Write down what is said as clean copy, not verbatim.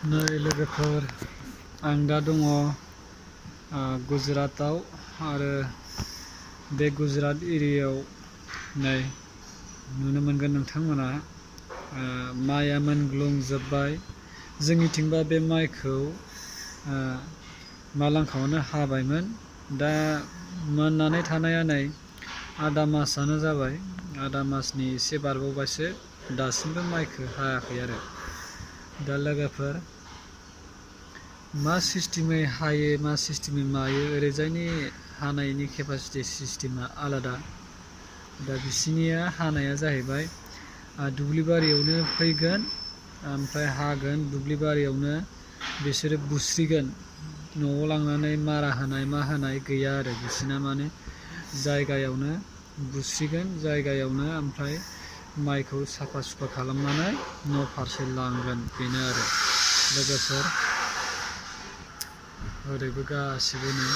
नै लोगोफोर आं दा दङ गुजरातआव आरो बे गुजरात एरियायाव नै नुनो मोनगोन नोंथांमोना माइआ मोनग्लुंजोब्बाय। जोंनिथिंबा बे माइखौ मालांखावनो हाबायमोन। दा मोननानै थानाया नै आदा मासानो जाबाय, आदा मासनि एसे बारबावबायसो दासिमबो माइखौ हायाखै आरो। दा लोगोफोर मा सिस्टेमै हायो मा सिस्टेमै मायो ओरैजायनि हानायनि केपासिटि सिस्टेमा आलादा। दा बिसिनिया हानाया जाहैबाय दुब्लि बारियावनो फैगोन ओमफ्राय हागोन, दुब्लि बारियावनो बिसोरो बुस्रिगोन। न'आव लांनानै मारा होनाय मा होनाय गैया आरो बिसिना, माने जायगायावनो बुस्रिगोन, जायगायावनो ओमफ्राय माइखौ साफा सुफा खालामनानै न' फारसे लांगोन, बेनो आरो लोगोफोर। ओरैबो गासिबो नै